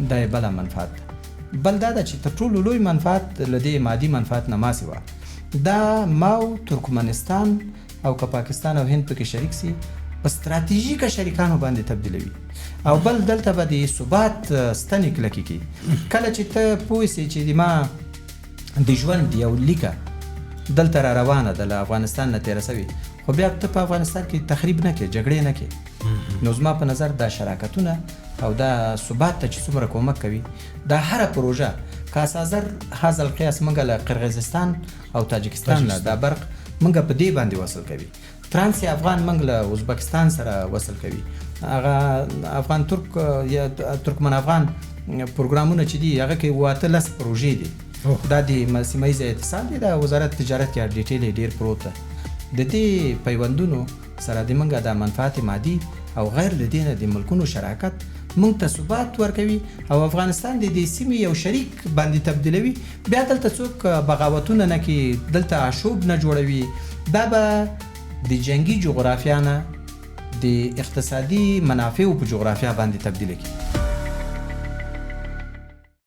دا یې بله منفعت ده. بل دا ده چې تر ټولو لوی منفعت له دې مادي منفعت نه ما سوا دا ما او ترکمنستان او که پاکستان او هند پکې شریک سي، په ستراتیژیکه شریکانو باندې تبدیلوي. او بل دلته به د ثبات ستنې کلکې کړي. کله چې ته پوه سې چې د ما د ژوند یو لیکه دلته را روانه ده، له افغانستان نه تېره سوې، خو بیا ته په افغانستان کې تخریب نه کې، جګړې نه کې. نو زما په نظر دا شراکتونه او دا ثبات ته چې څومره کومک کوي، دا هره پروژه کاسازر هذا القیاس موږ له قرغیزستان او تاجکستان نه دا برق موږ په دې باندې وصل کوي. ترانس افغان موږ له ازبکستان سره وصل کوي. هغه افغان ترک یا ترکمن افغان پروګرامونه چې دي، هغه کې 8-10 پروژې دي. دا د سیمه ییز اتصال دی، د وزارت تجارت کې ډیټیل ډیر پروت ده. د دې پیوندونو سره د موږ د منفعت مادي او غیر له دې نه د ملکونو شراکت موږ ته ثبات ورکوي او افغانستان د دې سیمې یو شریک باندې تبدیلوي. بیا دلته څوک بغاوتونه نه کوي، دلته آشوب نه جوړوي. دا به د جنگي جغرافیا نه د اقتصادي منافعو په جغرافیا باندې تبدیل کړي.